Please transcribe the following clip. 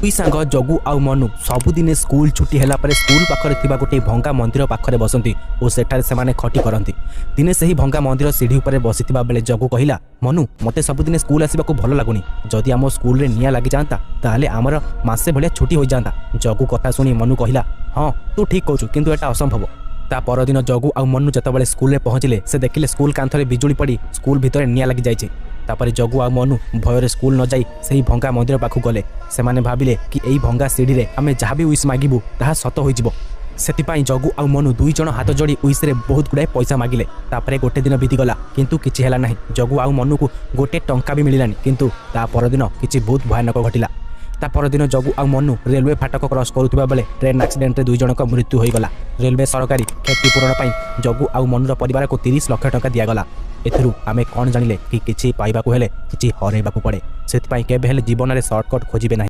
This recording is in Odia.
ଦୁଇ ସାଙ୍ଗ ଜଗୁ ଆଉ ମନୁ ସବୁଦିନେ ସ୍କୁଲ ଛୁଟି ହେଲା ପରେ ସ୍କୁଲ ପାଖରେ ଥିବା ଗୋଟିଏ ଭଙ୍ଗା ମନ୍ଦିର ପାଖରେ ବସନ୍ତି ଓ ସେଠାରେ ସେମାନେ ଖଟି କରନ୍ତି। ଦିନେ ସେହି ଭଙ୍ଗା ମନ୍ଦିର ସିଢ଼ି ଉପରେ ବସିଥିବା ବେଳେ ଜଗୁ କହିଲା, "ମନୁ, ମୋତେ ସବୁଦିନେ ସ୍କୁଲ ଆସିବାକୁ ଭଲ ଲାଗୁନି। ଯଦି ଆମ ସ୍କୁଲରେ ନିଆଁ ଲାଗିଯାଆନ୍ତା, ତାହେଲେ ଆମର ମାସେ ଭଳିଆ ଛୁଟି ହୋଇଯାଆନ୍ତା।" ଜଗୁ କଥା ଶୁଣି ମନୁ କହିଲା, "ହଁ, ତୁ ଠିକ୍ କହୁଛୁ, କିନ୍ତୁ ଏଟା ଅସମ୍ଭବ।" ତା ପରଦିନ ଜଗୁ ଆଉ ମନୁ ଯେତେବେଳେ ସ୍କୁଲରେ ପହଞ୍ଚିଲେ, ସେ ଦେଖିଲେ ସ୍କୁଲ କାନ୍ଥରେ ବିଜୁଳି ପଡ଼ି ସ୍କୁଲ ଭିତରେ ନିଆଁ ଲାଗିଯାଇଛି। ତାପରେ ଜଗୁ ଆଉ ମନୁ ଭୟରେ ସ୍କୁଲ ନ ଯାଇ ସେହି ଭଙ୍ଗା ମନ୍ଦିର ପାଖକୁ ଗଲେ। ସେମାନେ ଭାବିଲେ କି ଏଇ ଭଙ୍ଗା ସିଢ଼ିରେ ଆମେ ଯାହା ବି ୱିସ୍ ମାଗିବୁ, ତାହା ସତ ହୋଇଯିବ। ସେଥିପାଇଁ ଜଗୁ ଆଉ ମନୁ 2 ଜଣ ହାତ ଯୋଡ଼ି ୱିସ୍ରେ ବହୁତ ଗୁଡ଼ାଏ ପଇସା ମାଗିଲେ। ତାପରେ ଗୋଟେ ଦିନ ବିତିଗଲା, କିନ୍ତୁ କିଛି ହେଲା ନାହିଁ। ଜଗୁ ଆଉ ମନୁକୁ ଗୋଟେ ଟଙ୍କା ବି ମିଳିଲାନି। କିନ୍ତୁ ତା ପରଦିନ କିଛି ବହୁତ ଭୟାନକ ଘଟିଲା। ତା ପରଦିନ ଜଗୁ ଆଉ ମନୁ ରେଲୱେ ଫାଟକ କ୍ରସ୍ କରୁଥିବା ବେଳେ ଟ୍ରେନ୍ ଆକ୍ସିଡେଣ୍ଟରେ 2 ଜଣଙ୍କ ମୃତ୍ୟୁ ହୋଇଗଲା। ରେଲୱେ ସରକାରୀ କ୍ଷତିପୂରଣ ପାଇଁ ଜଗୁ ଆଉ ମନୁର ପରିବାରକୁ 30 ଲକ୍ଷ ଟଙ୍କା ଦିଆଗଲା। ଏଥିରୁ ଆମେ କ'ଣ ଜାଣିଲେ କି କିଛି ପାଇବାକୁ ହେଲେ କିଛି ହରାଇବାକୁ ପଡ଼େ। ସେଥିପାଇଁ କେବେ ହେଲେ ଜୀବନରେ ସର୍ଟକଟ୍ ଖୋଜିବେ ନାହିଁ।